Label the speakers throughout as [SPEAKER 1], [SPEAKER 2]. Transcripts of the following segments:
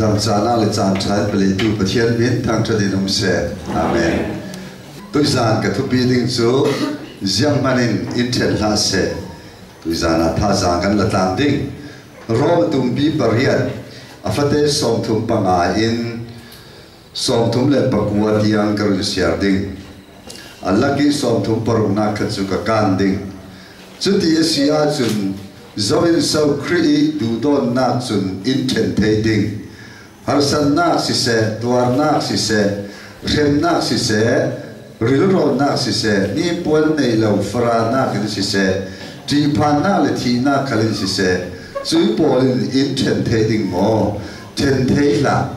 [SPEAKER 1] Dam caan ah le caan ṭha in paletu Pathian min thangṭhat in um seh. Amen. Tuizan ka thupi ding cu zianghmanh in in ṭhen hlah seh. Tuizan ah thazaang kan la tlang ding. Rom tumpi pariat a fate 35 in 39 tiang ka run siar ding. A lak i 36nak kha cu ka kaan ding. Cuti a si ahcun zo in so Khrih i duhdawtnak cun in ṭhen thei ding. Harsatnak siseh, tuarnak siseh, hremnak siseh, rilrawnnak siseh, hnipuan nei lo faranak in siseh, ṭihphannak le thihnak khal in siseh, cui pawl in in ṭhen thei ding maw? Ṭhen thei hlah.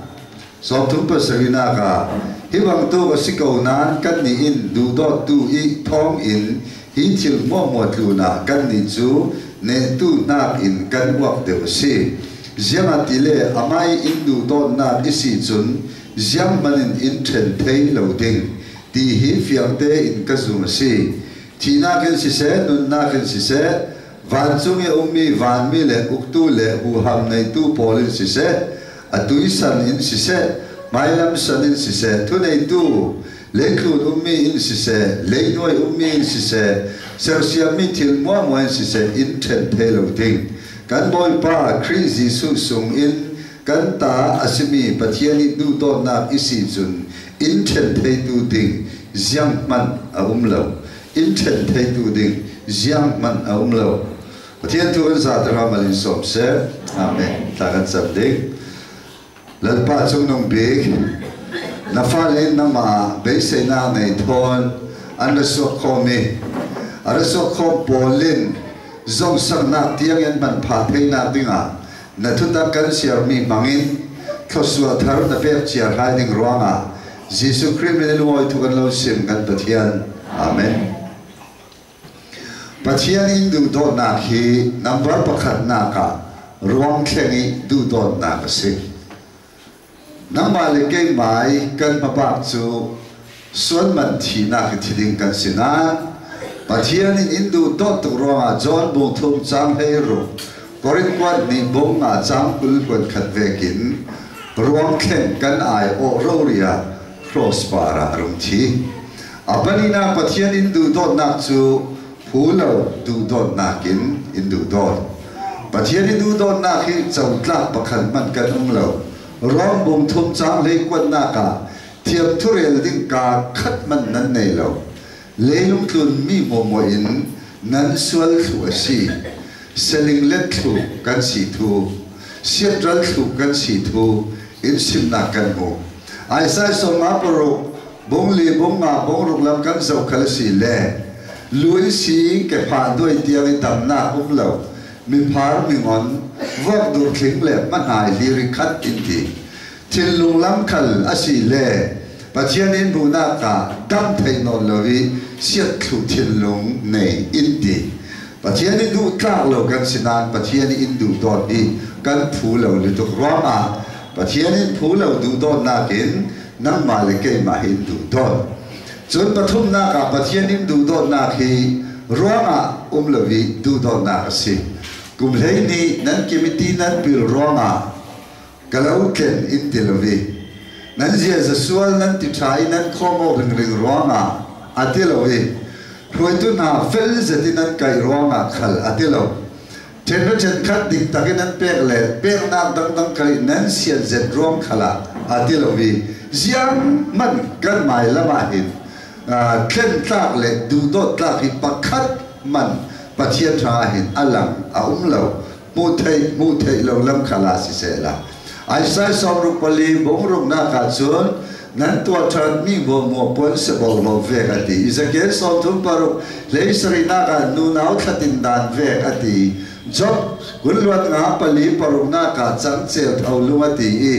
[SPEAKER 1] 37nak ah hi bantuk a si ko nain kannih in duhdawttu i thawng in hi thil hmuahhmuah tlun ah kannih cu nehtu hnak in kan uak deuh a si. Ziangah tile amah i in duhdawtnak i si cun zianghmanh in in ṭhen thei lo ding ti hi fiang tein ka zum a si. Thihnak in siseh, nunnak in siseh, vancung i ummi vanmi le uktu le huham neitu pawl in siseh, a san in siseh, hmailam san in siseh, thuneitu leitlun ummi in siseh, leinuai ummi in siseh, sersiammi thil muahmuah in siseh, in ṭhen thei lo ding. Kan Bawipa Khrih Jesuh sung in kan ta a simi Pathian i duhdawtnak i si cun in ṭhen theitu ding zianghmanh a um lo. In ṭhen theitu ding zianghmanh a um lo. Pathian thu kan za tara mal in sawm seh. Amen. Thla kan cam ding. Lalpa cungnung bik, na fale nangmah beiseinak nei thawn an ra suak khomi, a ra suak kho pawl in zohsaknak tiang in man pha theinak dingah na thutak kan siarmi hmangin thluachuah thar na pek cia hlai ding ruangah Jesuh Khrih min in ngawi thu kan lo sim kan Pathian. Amen. Pathian in duhdawtnak hi number pakhatnak ah ruang thleng i duhdawtnak a si. Nangmah le keimah i kan hmabak cu suanman thinak i thi ding kan si nain Pathian in in duhdawt tuk ruangah John bung thum cang 16 Korin kuat nih bung nga cang 20 kuan khat vekin ruang thleng kan ai awh rori ah cross par ah a rung thi. A palina Pathian in duhdawtnak cu phu lo duhdawtnak in in duhdawt. Pathian i duhdawtnak hi cotlak pakhat hmanh kan um lo. Rom bung thum cang hlei kuatnak ah thiam thurel ding ka khat hmanh nan nei lo. Leilung tlun mi hmuahmuah in nan sual thlu a si. Seling let thlu kan si thu. Siatral thlu kan si thu in simnak kan hmu. Isaiah 56 bung li bung nga bung ruk lam kan zoh khal si le lui si ke pha duai tiang i damnak um lo mi phar mi ngon vuak dur thling le hmahnai liri khat in ti thinlung lam khal a si le Pathian in bunak ah dam thei nawn lo i siat thlu thinlung nei in ti Pathian i duh tlak lo kan si nain Pathian i in duh dawt hi kan phu lo lutuk ruangah Pathian in phu lo duh dawtnak in nangmah le keimah hi in duh dawt. Cun pathumnak ah Pathian in duhdawtnak hi ruangah um lo i duhdawtnak a si. Kum hlei nih nan kimiti nan pil ruangah ka lo tlen in ti lo i nan ziaza sual nan ti ṭha i nan khawm ringring ruangah a ti lo i hruaitu hna fel zet in nan kaih ruangah khal a ti lo. Ṭhen le ṭhen khat dik tak in nan pek le peknak dangdang khal i nan sian zet ruang khal ah a ti lo i ziang man kan mai lam ah hin thlen tlak le duhdawt tlak hi pakhat man Pathian hrang ah hin a lang a um lo. Hmuh theih hmuh theih lo lam khal ah siseh la. Isaiah 64 bung ruknak ah cun nan tuah ṭhan mi muamuah puan sebol lo vek a ti. Ezekiel 36 hlei sarihnak ah nunau thlatin dan vek a ti. Job 24 pali paruknak ah cangcel tho lung a ti i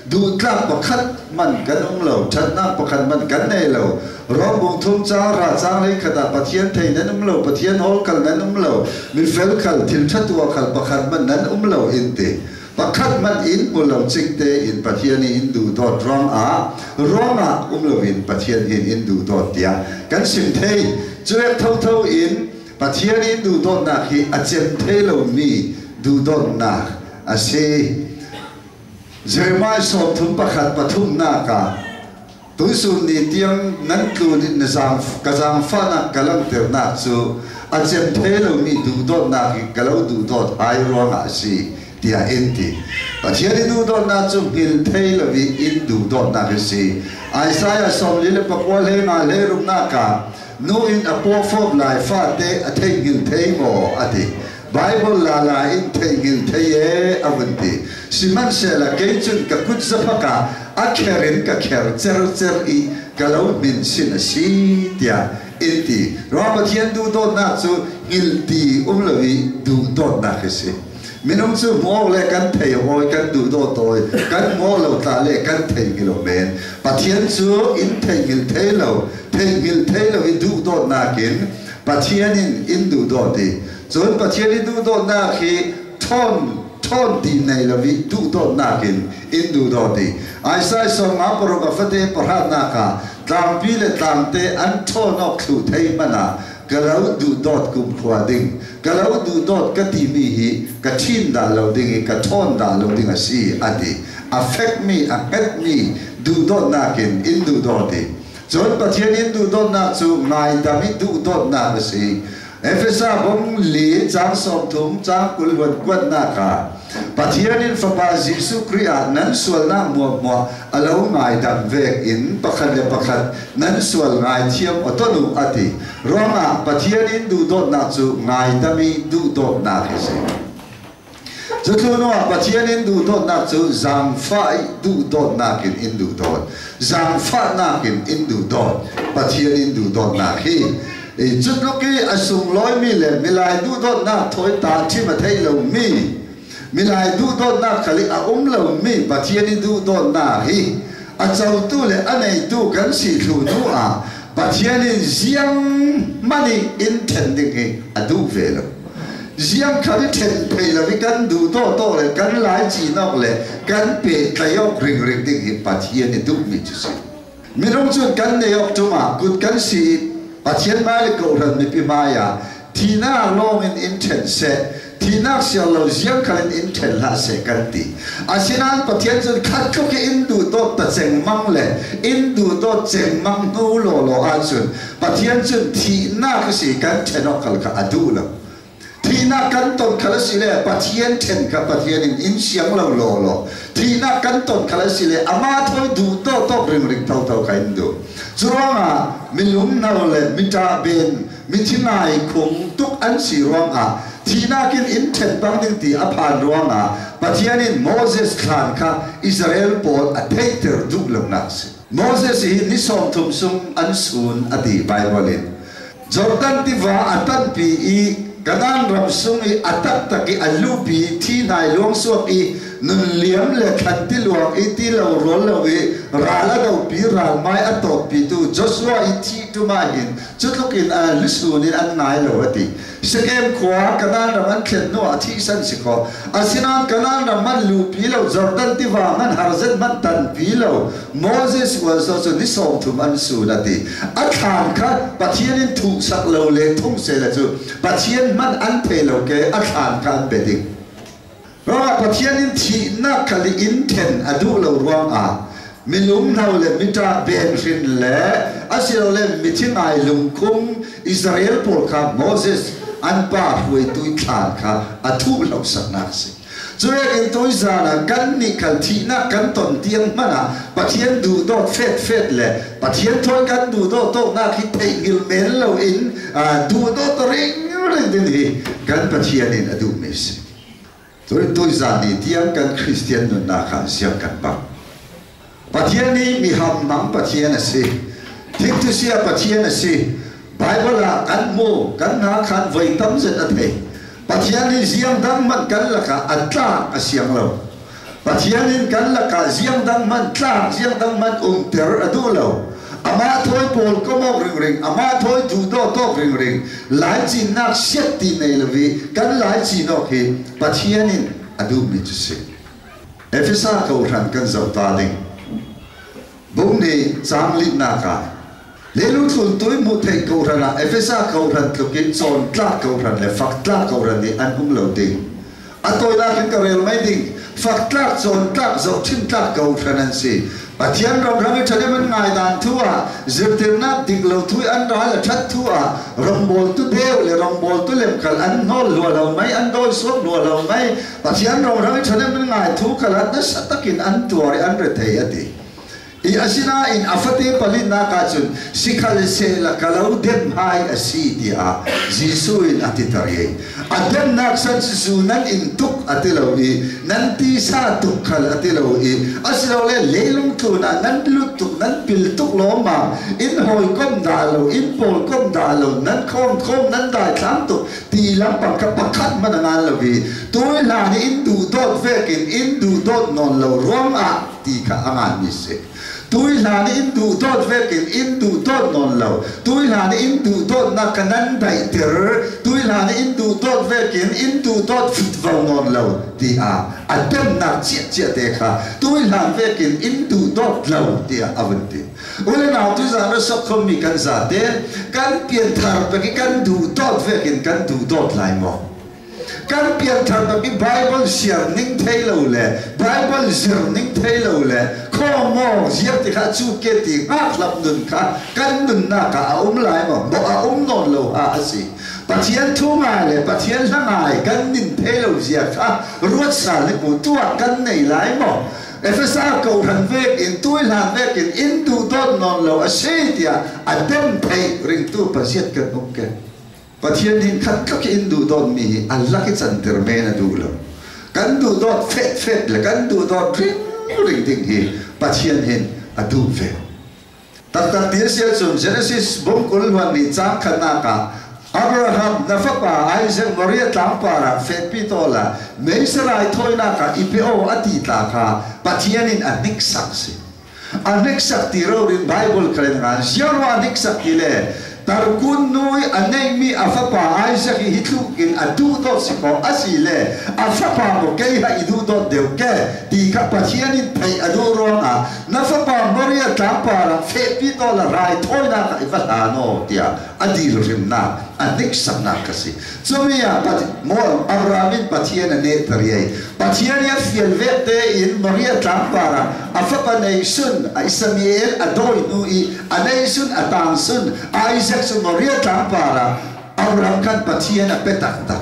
[SPEAKER 1] duhtlak pakhat man kan um lo, ṭhatnak pakhat man kan nei lo. Rom bung thum cang ra cang lei khat ah Pathian thei nan um lo, Pathian hawl kal nan um lo, mifel khal thil ṭha tuah khal pakhat man nan um lo in ti. Pakhat man in hmu lo cing te in Pathian i in duh dawt ruangah ruangah um lo in Pathian hin in duh dawt tiah kan sim thei. Cuek thotho in Pathian in duhdawtnak hi a cem thei lomi duhdawtnak a si. Jeremiah 31 pathumnak ah tuisun ni tiang nan tlun in na zaang ka zaangfahnak ka langhternak cu a cem thei lomi duhdawtnak in ka lo duhdawt ai ruangah a si tiah in ti. Pathian i duhdawtnak cu hngil thei lo i in duhdawtnak a si. Isaiah 49 hlei nga hlei ruknak ah nu in a pawfawp lai fate a theihnghilh thei maw a ti. Bible lala in theihnghilh thei e a vun ti. Sihmanhsehlaw kei cun ka kut zaphak ah a kher in ka kher cercer i ka lo hmin sin a si tiah in ti. Ruang Pathian duhdawtnak cu hngilh ti um lo i duhdawtnak hi si. Minung cu hmuh le kan thei hawi kan duhdawt hawi kan hmuh lo tla le kan thei lo men. Pathian cu in theihnghilh thei lo, theihnghilh thei lo i duhdawtnak in Pathian in in duhdawt i cun Pathian i duhdawtnak hi ṭhawn ṭhawn ti nei lo i duhdawtnak in in duhdawt i Isaiah 56 a fate pahratnak ah tlangpi le tlangte an ṭhawn awk thlu thei hmanh ah ka lo duhdawt kumkhua ding, ka lo duhdawt ka timi hi ka ṭhin dah lo ding i ka ṭhawn dah lo ding a si a ti. A fekmi, a hngetmi duhdawtnak in in duhdawt i cun Pathian in duhdawtnak cu ngaidam i duhdawtnak a si. Efesa bung li caang 30 caang 20 huan kuatnak ah Pathian in Fapa Jesuh Khrih ah nan sualnak muahmuah a lo ngaidam vek in pakhat le pakhat nan sual ngaithiam awton u a ti. Ruangah Pathian in duhdawtnak cu ngaidam i duhdawtnak hi si. Cuthlu ah Pathian in duhdawtnak cu zaangfah i duhdawtnak in in duhdawt. Zaangfahnak in in duhdawt. Pathian in duhdawtnak hi cutluk i a sunglawimi le milai duhdawtnak thawi ta ṭhim a thei lomi milai duhdawtnak khal i a um lomi Pathian i duhdawtnak hi a cotu le a neitu kan si thlu hnu ah Pathian in ziang hmanh i in ṭhen ding hi a duh ve lo. Ziang khat i ṭhen thei lo i kan duh tawtaw le kan lai cinawk le kan pehtlaih awk ringring ding hi Pathian i duhmi cu si. Minung cun kan nei awk ṭung ah kut kan si i Pathian hmai le kawhhran mipi hmai ah thihnak lawng in in ṭhen seh, thihnak siar lo ziang khal in in ṭhen hlah seh kan ti. Asinain Pathian cun khat tluk i in duhdawt ta cengmang le in duhdawt cengmang hnu lawlaw ahcun Pathian cun thihnak a si kan ṭhen awk khal kha a duh lo. Thihnak kan ton khal a si le Pathian ṭhen kha Pathian in in siang lo lawlaw. Thihnak kan ton khal a si le amah thawi duh tawtawk ringring thotho kha in duh. Curuangah milung no le miṭah ben mithingai khung tuk an si ruangah thihnak in in ṭhen bang ding ti a phan ruangah Pathian in Moses thlan kha Israel pawl a theihter duh lonak a si. Moses hi ni 30 sung an sun a ti Bible in. Jordan tiva a tanpi i Kanaan ram sung i a taktak i a lupi thi hnai luangsuak i nun liam le thlan ti luang i ti lo rawl lo i ral a dopi ral mai a tawtpitu Joshua i thi tum ah hin cutluk in a lusun in an ngai lo a ti. Shekem khua Kanaan ram an thlen hnu ah thihsan si kaw asinain Kanaan ram man lupi lo Jordan tiva man harzet man tanpi lo Moses ualso cu ni 30 an sun a ti. A thlan kha Pathian in thuhsak lo le thung sela cu Pathian hmanh an thei lo ke a thlan kha an pe ding. Ruangah Pathian in thihnak kha li in then a duh lo ruangah minung hno le mita ben hrin le asilole mithingai lungkhung Israel pawl kha Moses an pa hruaitu thlan kha a thuh lo saknak a si. Curek in tuizan ah kan nih khal thihnak kan ton tiang hmanh ah Pathian duhdawt fet le Pathian thawi kan duhdawt tawknak hi theihngil men lo in duhdawt ring ring ding hi kan Pathian in a duhmi si. Cun tuizan ni tiang kan Christian nunnak ah siang kan bang. Pathian nih miham hmang Pathian a si. Thiktusia Pathian a si. Bible ah kan hmu, kan hna khan voi tam zet a thei. Pathian nih ziang dang hmanh kan lakah a tlak a siang lo. Pathian in kan lakah ziang dang hmanh tlak, ziang dang hmanh umter a duh lo. Amah thawi pawl komok ringring, amah thawi duhdaw tawk ringring, lai cinnak siat ti nei lo i kan lai cinawk hi Pathian in a duhmi cu si. Efesa kawhhran kan zoh ta ding. Bung nih caang litnak ah Lelu thlun tui hmuh theih kawhhran ah Efesa kawhhran tluk in cawntlak kawhhran le faktlak kawhhran nih an um lo ding. A tawinak in ka rel mai ding. Fak tlak, cawn tlak, zohchinh tlak ko hran an si. Pathian ram ram i ṭhahnem an ngai dan thu ah, zirtirnak dik lo thu i an ral a ṭhat thu ah, rawngbawltu deu le rawngbawltu lemkal an hnawl lua lo mei, an dawi suak lua lo mei, Pathian ram ram i ṭhahnem an ngai thu kal ah nasa takin an tuar i an rethei a ti. I asinain a fate palinnak ahcun sikhal sehla ka lo dem hai a si tiah Jesuh in a ti tar i a demnak san cu nan in tuk a ti lo i nan tisa tuk khal a ti lo i asilole leilung tlun ah nan lut tuk nan pil tuk lawmmam in hawikom dah lo in pawlkom dah lo nan khawm khawm nan daithlang tuk ti lampang kha pakhat hmanh a ngan lo i tuai hlan i in duh dawt vekin in duh dawt nawn lo ruangah ti kha a nganmi si. Tui hlan i in duh dawt vekin in duh dawt nawn lo. Tui hlan i in duh dawtnak ka nan daihter. Tui hlan i in duh dawt vekin in duh dawt futvo nawn lo tiah a demnak ciahcia te kha tui hlan vekin in duh dawt lo tiah a vun ti. Ule nau tuzan ra sok khomi kan zate kan pianthar pek i kan duh dawt vekin kan duh dawt lai maw? Kan pianthar bak i Bible siar ning thei lo le Bible zir ning thei lo le khaw ziar ti kha cu ke ti ngakhlap nun kha kan nunnak ah a um lai maw? Maw a um nawn lo ha a si. Pathian thu ngai le Pathian hla ngai kan nin thei lo zia kha ruat sal ni mu tuah kan nei lai maw? Efesa ko hran vek in tui hlan vek in in duh dawt nawn lo a si tiah a dem thei ringtu paziat kan um ke. Pathian hin khat tluk in duhdawtmi hi a lak i canter men a duh lo. Kan duhdawt fetfet le kan duhdawt ringring ding hi Pathian hin a duh ve. Taktak ti a si ahcun Genesis bung 20 huan ni caang khatnak ah Abraham na fapa Isaac Moriah tlangpar ah fetpi tawl ah meisarai thawinak ah i pe aw a ti tla kha Pathian in a hniksak si. A hneksak ti rorin Bible kha in ngan ziarwa a hneksak ti le tarkun nu i a neihmi a fapa Isaac hi hi tluk in a duhdawt si kaw a si le a fapa maw kei ha i duhdawt deuh ke ti kha Pathian in theih a duh ruangah na fapa Moriah tlangpar ah fehpi tawl a rai thawinak ah i va hlan aw tiah a dil hrimnak a hniksaknak ka si. Cumi ah Abraham in Pathian a neh riai. Pathian i a fial vek tein Moriah tlangpar ah a fapa neisun a Ismael a dawi hnu i a neisun a tangsun Isaac cu Moriah tlangpar ah Abraham khan Pathian a pe taktak.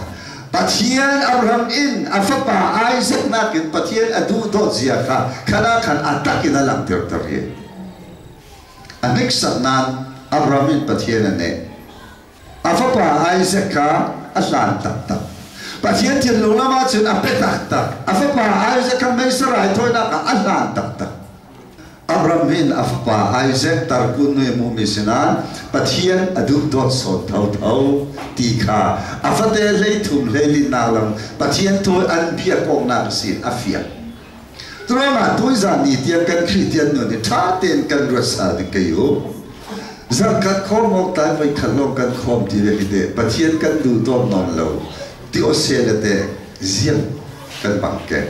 [SPEAKER 1] Pathian Abraham in a fapa Isaac nakin Pathian a duhdawt zia kha khana khan a tak in a langhter ter hi. A hniksak nain Abraham in Pathian a neh. A fapa Isaac kha a hlan taktak. Pathian thinlung lam ahcun a pe taktak. A fapa Isaac kha meiser raithawinak ah a hlan taktak. Abraham hin a fapa Isaac tarkun nui a hmuhmi sinah Pathian a duhdawt sawn thotho ti kha a fate 33 24 lam Pathian thawi an biak awknak sin a fiang. Ruangah tuizan ni tiang kan Kristian nun hi ṭha tein kan ruat sal ding kei u. Zarhkhat khawm awk tlai voi khat lawng kan khawm ti ve hi teh Pathian kan duh tawn nawn lo ti ose le teh ziang kan bang ke.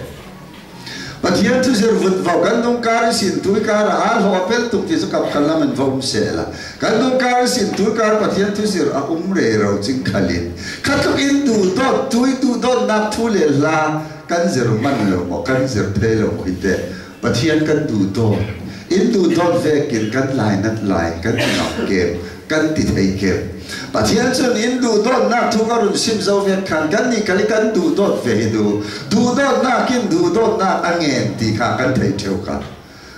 [SPEAKER 1] Pathian cu zir vut vo kan nung kar sin tui kar ah hlawh pel tuk ti cu kap kan lam in va um se la. Kan nung kar sin tui kar Pathian thu zir a um re ro ching khalin. Khatluk in du dot tui du dot nak thu le hla kan zir man lo maw kan zir thei lo maw hi teh Pathian kan duh dawt in duh dawt vekin kan lai nat lai kan ti ngam kem kan ti thei kem Pathian cun in duh dawtnak thu ka run sim zo vet khan kan nih kali kan duh dawt ve hi du duh dawtnak in duh dawtnak a ngen ti kha kan thei theu ka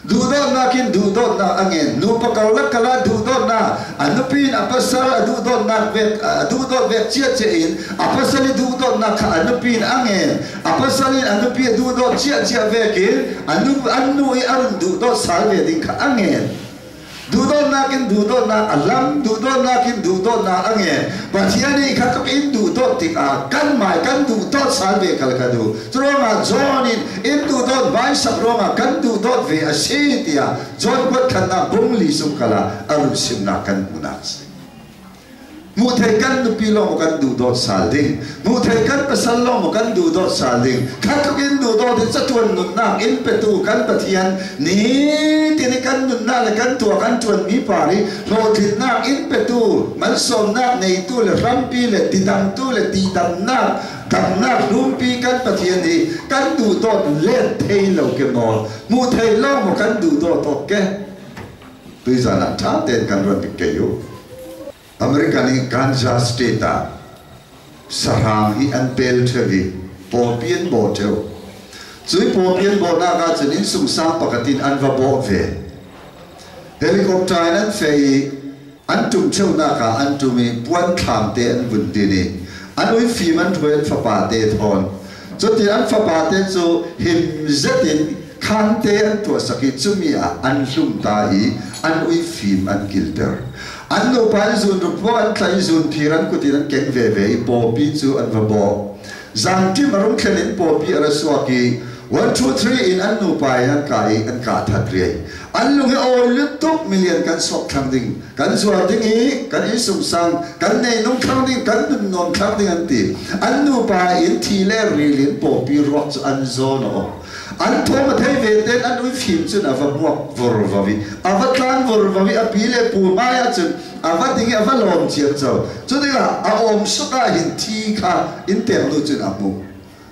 [SPEAKER 1] Duhdawtnak in duhdawtnak a ngen. Nupa karlak kala duhdawtnak, a nupi in a pasal a duhdawtnak vek a duhdawt vek ciacia in a pasal i duhdawtnak kha a nupi in a ngen. A pasal in a nupi a duhdawt ciacia vek in a nu an nu i a run duhdawt sal ve ding kha a ngen. Duhdawtnak in duhdawtnak a lam, duhdawtnak in duhdawtnak a ngen. Pathian nih kha tluk in duhdawt tikah kan mai kan duhdawt sal ve kal ka duh. Curuangah John in in duhdawt vaisak ruangah kan duhdawt ve a si tiah John kuat khannak bung li sung kal ah a run simnak kan hmuhnak a si. Hmuhthei kan nupi lawng maw kan duhdawt sal ding? Hmuhthei kan pasal lawng maw kan duhdawt sal ding? Kha tluk in duhdawt in catuan nunnak in petu kan Pathian nitin i kan nunnak le kan tuah kan ṭuanmi par i hlawhtlinnak in petu, malsawmnak neitu le hrampi le tidangtu le tidamnak. Damnak hlumpi kan Pathian hi kan duhdawt len thei lo ke maw, hmu thei lo maw kan duhdawt awk ke? Tuizan ah ṭha tein kan ruat bik ke u. American i Kansas State ah sahrang hi an pel ṭheo i pawpi an bawh ṭheo. Cui pawpi an bawhnak ahcun innsung sang pakhat in an va bawh ve. Helicopter in an feh i an ṭum ṭheonak ah an ṭum i puan thlam te an vun din i an uifim an ṭhuai an fapa te thawn. Cutin an fapa te cu him zet in khaan te an tuahsak i cumi ah an hlum ta i an uifim an kilter. An nupa in zunruk puak an tlaih i zunphir an kut in an keng veve i pawpi cu an va bawh. Zanṭim a rung thlen in pawpi a ra suak i 1, 2, 3 in an nupa in an kah i an kah that riai. An lung hi awi lut tuk million kan sawk thlang ding, kan zuar ding i kan inn sungsang, kan neinung thlang ding, kan nun nuam thlang ding an ti. An nupa in thi le ril in pawpi ruak cu an zawn a um. An thawm a thei ve ten an ui fim cun a va muak vor vo i a va tlan vor vo i a pi le pu hmai ahcun a va ding i a va lawm ciam co. Cu tikah a awm suk ah hin thi kha inn pek nu cun a hmuh.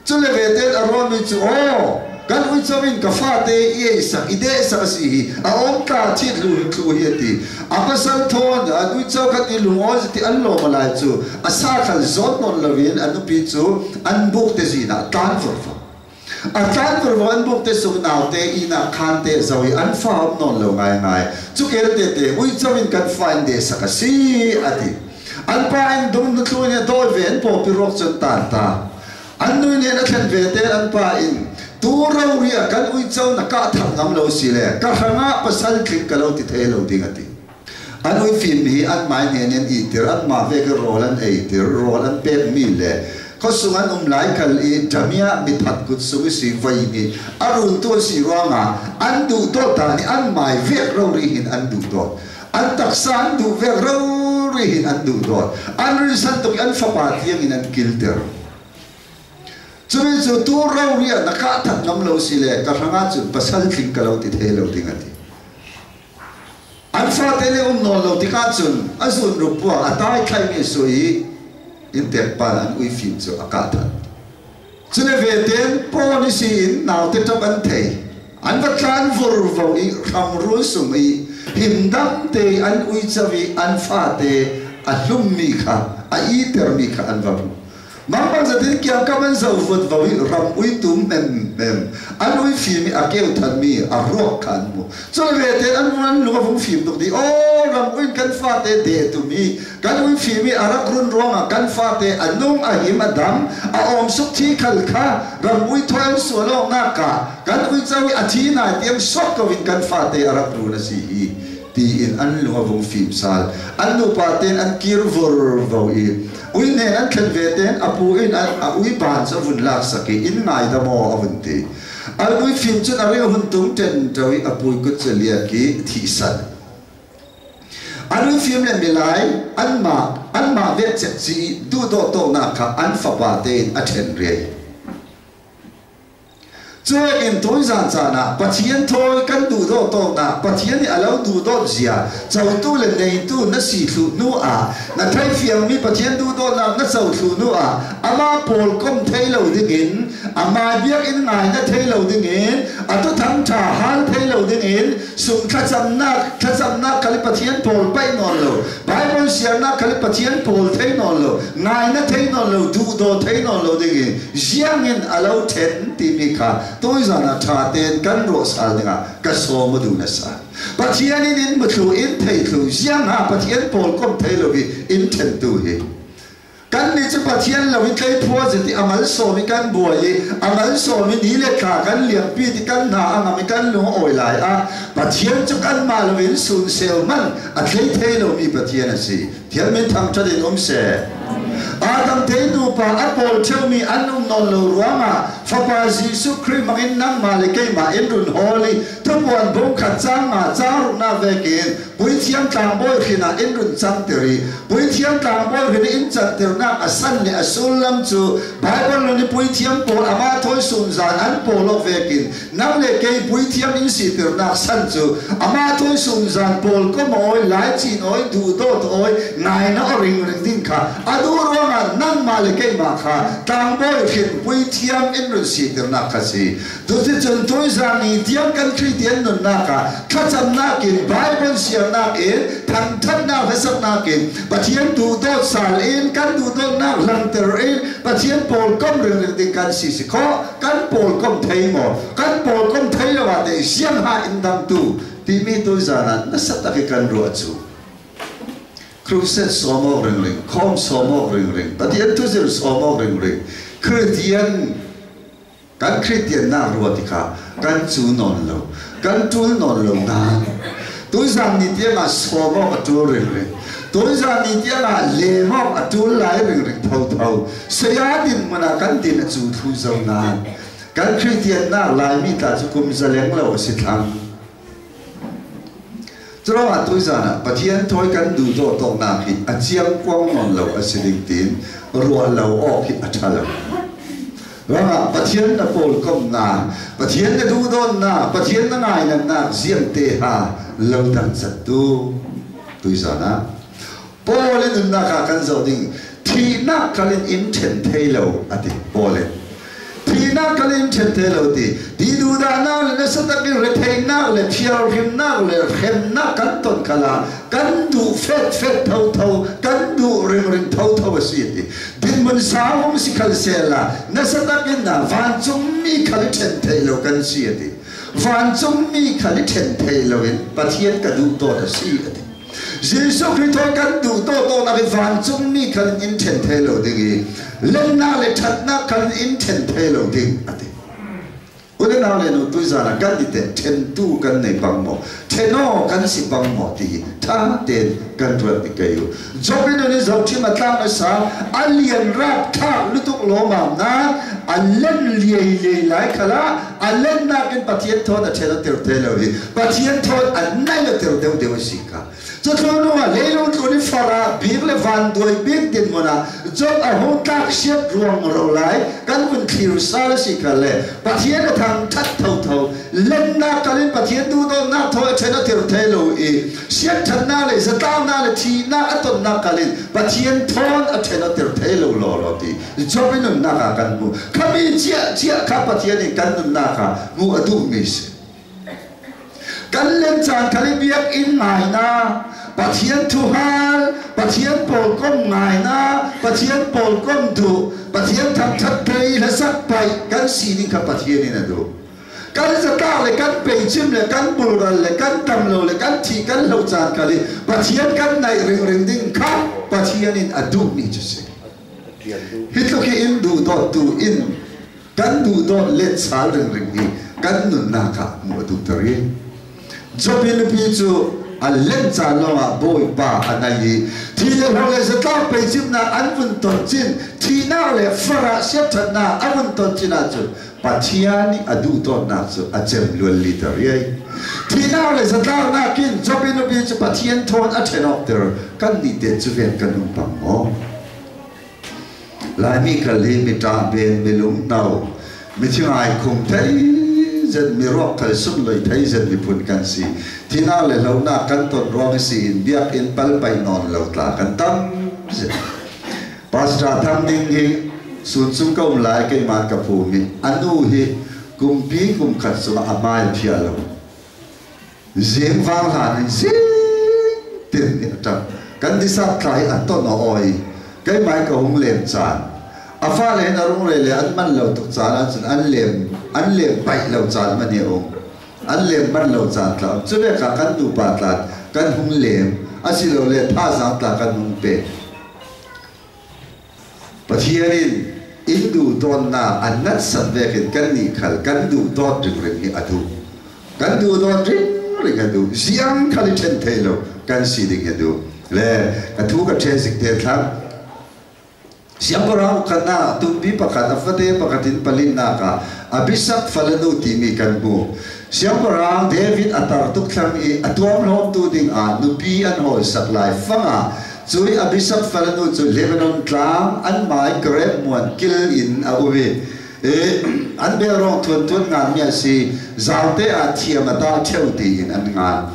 [SPEAKER 1] Cule ve ten a ruahmi cu aw kan uico in ka fate i ei sak i deh sak a si hi a awm tla thit lu hi thlu hi a ti. A pasal thawn an uico khat i lungawi ti an lawm a lai cu a sa khal zawn nawn loin a nupi cu an buk te zin ah tlan vurva. A tlan vurva an buk te sung naute ihnak khan te zo i an fa um nawn lo ngaingai. Cu kel te te uico in kan fa in deh sak a si a ti. An pa in dum nutlu in a dawi ve an pawpi ruak cun tan ta. An nui nen a thlen ve te an pa in tu ro ri a kan uico na kah thak ngam lo si le ka hrangah pasal tling ka lo ti thei lo ding a ti. An ui fim hi an mai nen an i tir an mah ve ke rawl an ei tir rawl an pek mi le khuasung an um lai kal i damiah mithat kut sung i si voi nih a run tu si ruangah an duh dawt ta nih an mai vek ro ri hin an duh dawt an taksa an duh vek ro ri hin an duh dawt an rinsan tuk i an fapa tiang in an kilter. Cumi cu tu ro ri ah na kah that ngam lo si le ka hrangah cun pasal tling ka lo ti thei lo ding a ti. An fate le um nawl lo tikah cun a zun rup puang a tai thlaimi su i inntek pal an uifim cu a kah that. Cule veten paw ni si in naute ṭap an thei. An va tlan vurvo i hramrul sung i himdam te an uico i an fate a hlummi kha a itermi kha an va hmuh. Mangpang zatin kiangkam an zo vut vo i ram ui tum mem mem an ui fim i a keu thanmi a ruak kha an hmuh. Cun vete an an lung a vung fim tuk di aw ram uin kan fate de tumi kan ui fim i a rak run ruangah kan fate a nung a him a dam a awm suk thi khal kha ram ui thoin sual awk nak ka kan uico i a thi nai tiang sawt ko in kan fate a rak run a si hi tiin an lung a vung fim sal. An nupa ten an kir vor vo i ui nen an thlen ve ten a pu in a ui ban cu a vun lak sak i in ngai da maw a vun ti. An ui fim cun a ring a hun tum ten to i a pui kut cu liak i thi san. An ui fim le milai anmah anmah vet cek ci duhdawh tawhnak kha an fapa tein a ṭhen riai. Cuek in tawizan caan ah Pathian thawi kan duhdawh tawknak Pathian nih a lo duhdawt zia cotu le neitu na si thlu hnu ah na theifiangmi Pathian duhdawtnak na co thlu hnu ah amah pawl kom thei lo dingin amah biakinn ngai na thei lo dingin atu thangṭha hal thei lo dingin sung thlacamnak thlacamnak khali Pathian pawl paih nawn lo Bible siarnak khali Pathian pawl thei nawn lo ngai na thei nawn lo duhdaw thei nawn lo dingin Ziangin a lo ṭhen timi kha tawizan ah ṭha tein kan ruah sal dingah ka sawm a duh nasa. Pathian in in muthlu in theithlu ziang ha Pathian pawl kom thei lo i in ṭhentu hi. Kannih cu Pathian lo i tleiphua zet i a mal sawm i kan buai i a mal sawm i ni le thla kan liampi ti kan hna a ngam i kan lung a awi lai ah Pathian cu kanmah loin sunsel man a thlei thei lomi Pathian a si. Thian min thangṭhat in um seh. Adam te nupa a pawl ṭheumi an um nawn lo ruangah Fapa Jesuh Khrih hmangin nangmah le keimah in run hawl i thupuan bung khat cang nga cang ruknak vekin. Puithiam tlangbawi hrin ah in run canter i puithiam tlangbawi hrin in canternak a san le a sullam cu Baibal nun i puithiam pawl amah thawi sumzan an pawl awk vekin nang le kei puithiam in siternak san cu amah thawi sumzan pawl kom oi lai cin oi duhdawt oi ngai na ring ring ding kha a duh ruangah nangmah le keimah kha tlangbawi hrin puithiam in run siternak kha si. Cuticun tuizan ni tiang kan Khrihtian nunnak ah thlacamnak in Bible siarnak in thangthatnak hlasaknak in Pathian duhdawt sal in kan duhdawtnak langhter in Pathian pawl kom ringring ding kan si si khawh. Kan pawl kom thei maw? Kan pawl kom thei lo ah teh siangha in dangtu timi tuizan ah nasa tak i kan ruah cu. Crusade sawm awk ringring, khawm sawm awk ringring, Pathian thuzir sawm awk ringring, Christian Kan Kristiannak ruah tikah kan cu nawn lo, kan ṭul nawn lo nain tuizan ni tiangah sawm awk a ṭul ringring. Tuizan ni tiangah lem awk a ṭul lai ringring thotho. Saya dinhmun ah kan din a cu thlu zo nain kan Kristiannak Laimi tla cu kum zaleng lo a si thlang. Curuangah tuizan ah Pathian thawi kan duh dawhtawknak hi a ciangkuang nawn lo a si ding tiin ruah lo awk hi a ṭha lo. Ruangah Pathian na pawlkomh na, Pathian na duhdawn na, Pathian na ngainatnak ziangte ha lo dang cattu tuizan ah Paul i nunnak ah kan zoh ding thihnak kal in in ṭhen thei lo a ti Paul in. Thihnak kal in ṭhen thei lo ti ti duhdahnak le nasa takin retheihnak le thiarhrimnak le hremnak kan ton kal ah kan duh fet fet thotho kan duh ringring thotho a si ti. Dinhmun sang um si khal sel la nasa takin na vancungmi khal i ṭhen thei lo kan si a ti. Vancungmi khal i ṭhen thei loin Pathian ka duh dawt a si a ti. Jesuh Khrih thaw kan duh tawtawnak i vancungmi khan in ṭhen thai lo ding i lennak le ṭhatnak khan in ṭhen thai lo ding a ti. Unau le nu tuizan ah kan i teh ṭhentu kan nei bang maw ṭhenaw kan si bang maw ti hi ṭha tein kan ruat ti kei u. Job in i zohṭhim a tlang a sang a lian rap thlak lutuk lawmam nain a len liai liai lai khala a lennak in Pathian thawn a ṭhen a tir te lo i Pathian thawn a nai a tir deuhdeuh a si kha. Cuthlu ah leilung tlun i farah bik le vanduai bik dinhmun ah Job a hung tlak siat ruang ro lai kan vun thlir sal a si kha le Pathian a thangṭhat thotho lennak kal in Pathian duhdawtnak thaw a ṭhen a tir thai lo i sianṭhatnak le zatlangnak le thihnak a tonnak kal in Pathian thawn a ṭhen a tir thai lo law law ti Job i nunnak ah kan hmuh. Khami ciah ciah kha Pathian in kan nunnak ah hmuh a duhmi si. Kan len caan khal i biakinn ngai na, Pathian thu hal, Pathian pawl kom ngai na, Pathian pawl kom duh, Pathian thangṭhat thei hlasak paih kan sining kha Pathian in a duh. Kan zatlak le kan peicim le kan bulral le kan tam lo le kan thi kan hlo caan khal i Pathian kan naih ringring ding kha Pathian in a duhmi cu si. Hi tluk hi in duhdawttu in kan duhdawt let sal ringring hi kan nunnak ah hmuh a duh ter i Job i nupi cu a len caan lawngah Bawipa a nai i thi le hlo le zatlak peicimnak an vun ton cin thihnak le farah siaṭhatnak a vun ton cin ahcun Pathian nih a duhdawtnak cu a cem lual liter riai. Thihnak le zatlaknak in Job i nupi cu Pathian thawn a ṭhen awk ter kan nih te cu ven kan um pang maw? Laimi kal hi mi ṭah ben mi lungno mi thingai khum thei zet mi ruak khal sunloi thei zet miphun kan si. Thihnak le hlonak kan ton ruang si in biakinn palpai nawn lo tla kan tam zet. Pastor Thang Ding hi sunsung ka um lai keimah ka phum i a nu hi kumpi kum khat cungah a hmai phia lo. Zing vang hlan in zing tin nih a ṭap. Kan disap thla hi a ton a awi. Keimah ka hung lem caan. A fale hin a rungrel le an man lo tuk caan ahcun an lem an lem paih lo caan man hi a um. An lem man lo caan tla um. Cu vek ah kan nupa tlan kan hung lem asilole thazaang tla kan hung pe. Pathian in in duhdawtnak an natsat vekin kannih khal kan duhdawt ringring hi a duh. Kan duhdawt ringring a duh. Ziang khal i ṭhen thei lo kan si ding hi a duh. Le ka thu ka ṭhen sik te thlang. Siangpahrang ukhat ah tumpi pakhat a fate pakhat in palinnak ah Abisak falanu timi kan hmu. Siangpahrang David a tar tuk thlang i a tuamhlawmtu dingah nupi an hawlsak lai fangah cui Abisak falanu cu Lebanon tlang an mai Gareb muan kil in a um i an belrawng thuan nganmi a si zaute ah thiam a tah ṭheo tiin an ngan.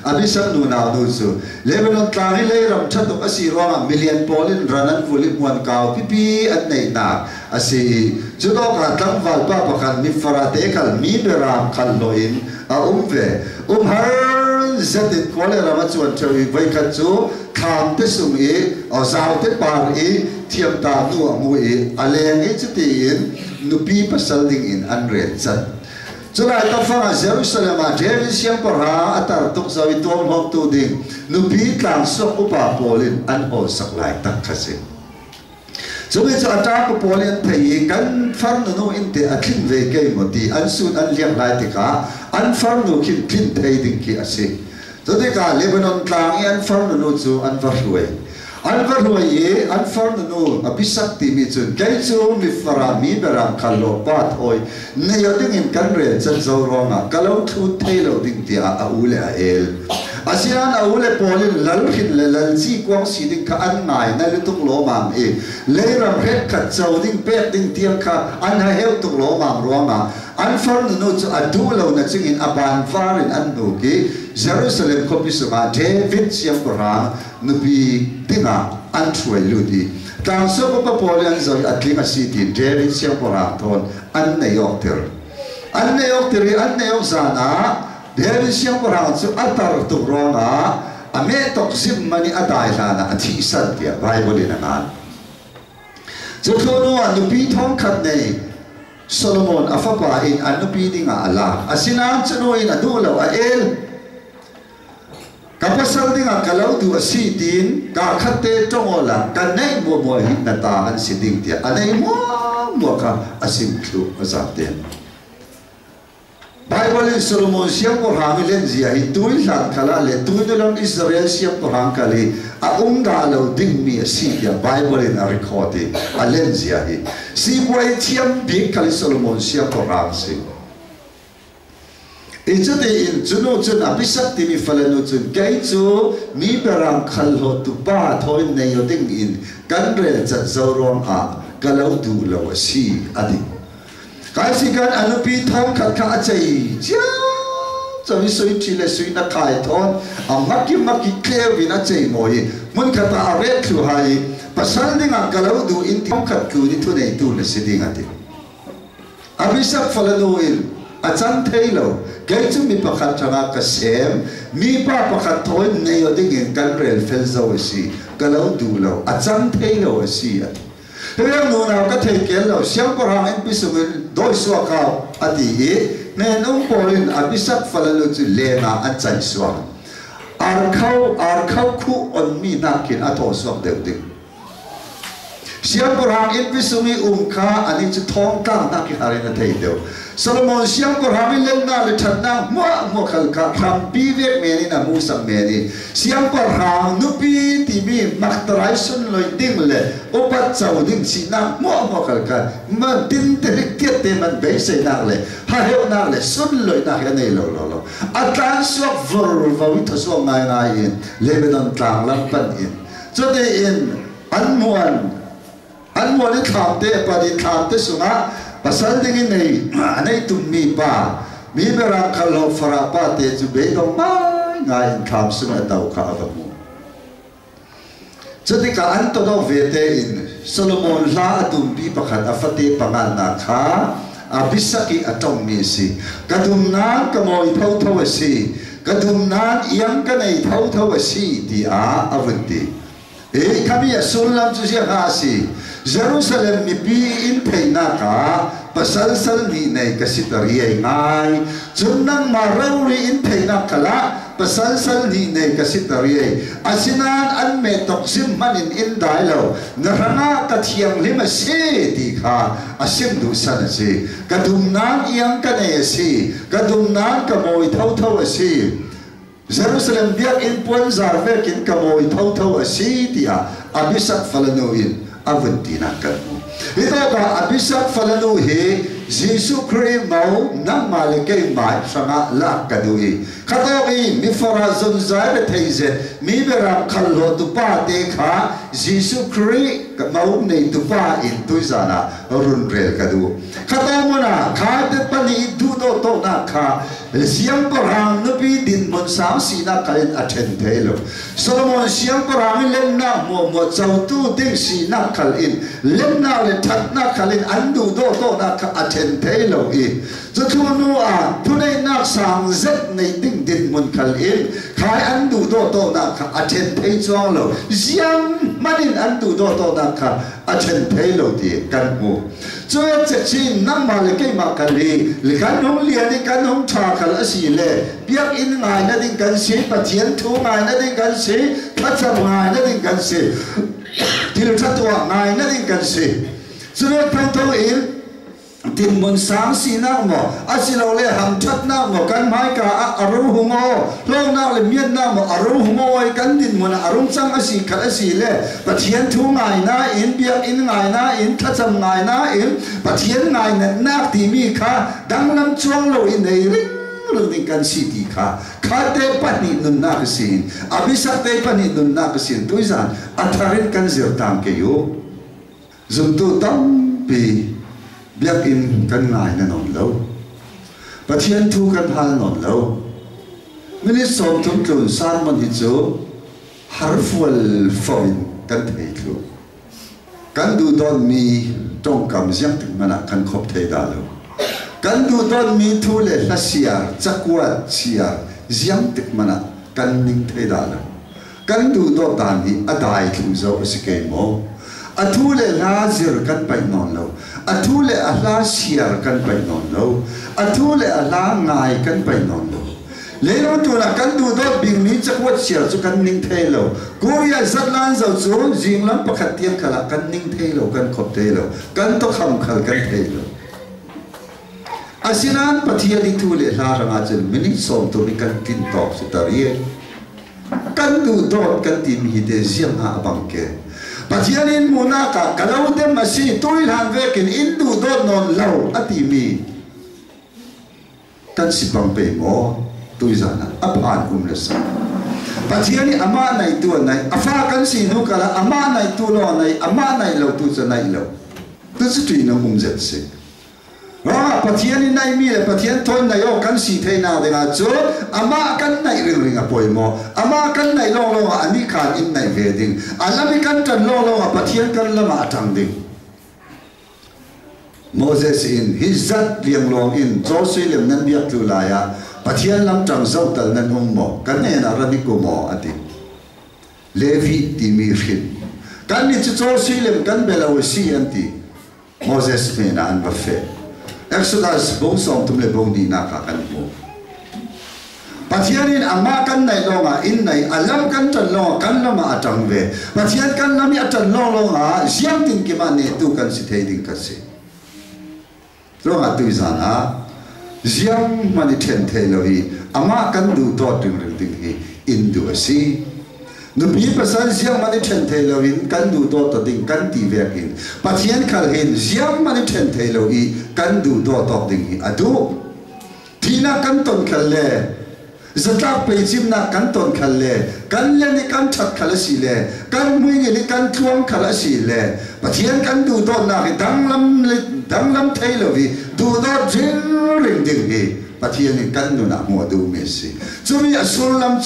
[SPEAKER 1] Abisak nunau nu cu Lebanon tlang hi leiram ṭha tuk a si ruangah milian pawl in ran an vul i hmuan kau pipi an neihnak a si i cu awkah tlangval pa pakhat mi farate khal mi beram khal hlawh in a um ve. Umhar zet in khua le ram a cuan ṭheo i voikhat cu thlam te sung i zaute par i thiamta nu a hmu i a leng i cutiin nupi pasal ding in an rel cat. Culai tafang ah Jerusalem ah David siangpahrang a tar tuk zau i tuamhlawmtu ding nupi tlangsuak upa pawl in an hawlsak lai tak kha si. Cumi cu a ṭa pawl in an thei i kan farnu nu in te a thlin ve kei maw ti an sun an liak lai tikah an farnu khin tlin thei ding khi a si. Cutikah Lebanon tlang i an farnu nu cu an va hruai. An va hruai i an farnu nu Abisak timi cun kei cu mifara mi berang khal law pa thawi nei dingin kan rel can zo ruangah ka lo thlut thei lo ding tiah a u le a el. Asinain a u le pawl in lal hrin le lal ci kuang si ding kha an ngai na lutuk lawmam i leiram hret khat co ding pek ding tiang kha an ha heu tuk lawmam ruangah an farnu nu cu a duh lo na cingin a ban var in an hnuk i Jerusalem khuapi sungah David siangpahrang nupi dingah an hruai lut i tlangsuak upa pawl i an zoh i a tling a si tiin David siangpahrang thawn an nei awk tir. An nei awk tir i an nei awk zan ah David siangpahrang cu a tar tuk ruangah a mehtok zim man i a dai hlan ah a thih san tiah Bible in a ngan. Cu thlu ah nupi thongkhat nei Solomon a fapa in an nupi dingah a lak. Asinain cu nu in a duh lo, a el. Ka pasal dingah ka lo duh a si tiin kaa khat te ṭong la ka neih muamua hi na ta an si ding tiah a nei muamua kha a sim thlu a zat te. Bible in Solomon siangpahrang i len zia hi tui hlan khal ah le tuinulam Israel siangpahrang kal hi a um dah lo dingmi a si tiah Bible in a record i a len zia hi sipuai thiam bik khal i Solomon siangpahrang si. I cuti in cunu cun a bisak timi fale nu cun kei cu mi berang khal hlawtu pa thaw in nei ding in kan rel cat zo ruang ah ka lo duh lo a si a ti. Kai si kan a nupi thong khat kha a cei ciamciam i sui ṭhi le sui na khai thawn a maki maki tleu in a cei mawi i hmun khat ah a ret thlu hai i pasal dingah ka lo duh in thong khat tlu ni thu neitu na si ding a ti. Abisak falanu in a can thei lo kei cu mi pakhat hrangah ka sem mi pa pakhat thaw in nei ding in kan rel fel zo a si ka lo duh lo a cang thei lo a si a ti. Riang nunau ka thei kel lo siangpahrang in pisung in dawi suak hau a ti i hnen-um pawl in Abisak falalu cu leng ah an caih suak. Arkhau arkhau khuh onmi nakin a thaw suak deuh ding. Siangpahrang inn pisung i um kha anih cu thawngtlang nakin har in a thei deuh. Solomon siangpahrang i lennak le ṭhatnak hmuahhmuah khal kha hrampi vek men in a hmuhsak men i siangpahrang nupi timi maktarai sunlawih ding le upat co ding sinak hmuahhmuah khal kha man tin te tiat te man beiseinak le haheuhnak le sunlawihnak hi a nei lo lo lo a tlan suak vor vo i thawsuak ngaingai in Lebanon tlang lam panh in cutiin an muan An mual i thlam te pan i thlam te sungah pasal ding in nei a nei tummi pa mi berang khal lo farah pa te cu beidong ngai ngai in thlam sung a to kha a va hmuh. Cutikah an tonok ve te in Solomon hla a tumpi pakhat a fate pangannak kha a bisak i a tongmi a si. Ka dum nain ka mawi thotho a si. Ka dum nain iang ka nei thotho a si tiah a vun ti. Hi khabi a sullam cu ziah hnga a si? Jerusalem mipi in theihnak ah pasal sal nih nei ka si ta riai ngai. Cun nangmah rori in theihnak kal ah pasal sal nih nei ka si ta riai. Asinain an metok zim hmanh in in dai lo. Na hrangah ka thianghlim a si ti kha a sim duh san a si. Ka dum nain iang ka nei a si. Ka dum nain ka mawi thotho a si. Jerusalem biakinn puanzar vekin ka mawi thotho a si tiah Abisak falanu in a vun tinak kan hmuh. Hi tawk ah Abisak falanu hi Jesuh Khrih mo nangmah le keimah hrangah lak ka duh i khatawk i mifara zunzai rethei zet mi biaram khal hlaw tupa te kha Jesuh Khrih mo nei tupa in tuizan ah run rel ka duh. Khatawk mun ah kha te pali duh dawh tawhnak kha siangpahrang nupi dinhmun sang sinak kal in a ṭhen thei lo. Solomon siangpahrang i lennak muahmuah cotu ding sinak khal in lennak le ṭhatnak khal in an duh dawhdawhnak kha a ṭhen thei lo i cuthlu nu ah thuneihnak sang zet nei ding dinhmun khal in khai an duh dawhdawhnak kha a ṭhen thei cuang lo. Ziang hmanh in an duh dawhdawhnak kha a ṭhen thei lo ti kan hmu. Cu cechin nangmah le keimah kal hi le kan hung lian i kan hung ṭha khal a si le biakinn ngai na ding kan si, Pathian thu ngai na ding kan si, thlacam ngai na ding kan si, thil ṭha tuah ngai na ding kan si. Cu thotho in dinhmun sang sinak maw asilole hamṭhatnak maw kan hmaika ah a ro hung aw hlawknak le miatnak maw a ro hung aw i kan dinhmun ah a rung cang a si khat a si le Pathian thu ngai nain biakinn ngai nain thlacam ngai nain Pathian ngai natnak timi kha danglam cuang lo in ei ring ring kan si ti kha kha te pahnih nunnak a si abisak te pahnih nunnak a si tuizan a thar in kan zir tang ke yu Zumtu tampi biakinn kan ngai na nawn lo. Pathian thu kan hal nawn lo. Minute 30 tlun sermon hi cu harfual fo in kan thei thlu. Kan duh dawnmi tongkam ziang tik hmanh ah kan khop thei dah lo. Kan duh dawnmi thu le hla siar, cakuat siar ziang tik hmanh ah kan ning thei dah lo. Kan duhdawt dan hi a dai thlu zo a si ke maw? A thu le hla zir kan paih nawn lo. A thu le a hla siar kan paih nawn lo. A thu le a hla ngai kan paih nawn lo. Leilung tuan ah kan duhdawt bingmi cakuat siar cu kan ning thei lo. Korea zatlan zo cu zinglam pakhat tiang khal ah kan ning thei lo, kan khop thei lo. Kan tokham khal kan thei lo. Asinain Pathian i thu le hla hrangah cun minute 30 in kan tlin tawk si tar i kan duhdawt kan timi hi te ziang ah a bang ke. Pathian in hmuhnak ah ka lo dem a si tuihlan vekin in duhdawt nawn lo a timi kan si bang pe maw tuizan ah a phan um le sa. Pathian i amah nai tu a nai a fa kan si hnu kala amah nai tu lo nai amah nai lo tu cu nai lo tu cu ṭih nung um zet si. Pathian i naihmi le Pathian thawn naih awk kan si theinak dingah cun amah kan naih ringring a pawi maw? Amah kan naih lawnglawng ah anih khan in naih ve ding. A lam i kan ṭan lawnglawng ah Pathian kan lam ah a ṭang ding. Moses in hi zat lianglawng in Jerusalem nan biak tlu lai ah Pathian lam ṭang zohtal nan um maw? Kan hnenah ra hnik u maw? A ti. Levi timi hrin. Kannih cu Jerusalem kan bia lo a si an ti. Moses hnenah an va feh. Exodus bung 32 nak ah kan hmuh. Pathian in amah kan naih lawngah in naih, a lam kan ṭan lawngah kan lam ah a ṭang ve. Pathian kan lam i a ṭan lawng lawngah ziang tin kim ah nehtu kan si thei ding kan si. Ruangah tuizan ah ziang hmanh i ṭhen thei lo i amah kan duh dawt ringring ding hi in duh a si. Nupi pasal ziang hmanh i ṭhen thei lo in kan duh dawt ta ding kan ti vek in Pathian khal hin ziang hmanh i ṭhen thei lo i kan duh dawt awk ding hi a duh. Thihnak kan ton khal le zatlak peicimnak kan ton khal le kan len i kan ṭhat khal a si le kan hmuingil i kan tluang khal a si le Pathian kan duhdawtnak hi danglam danglam thei lo i duhdawt ringring ding hi Pathian in kan nun ah hmuh a duhmi a si. Cumi a sullam.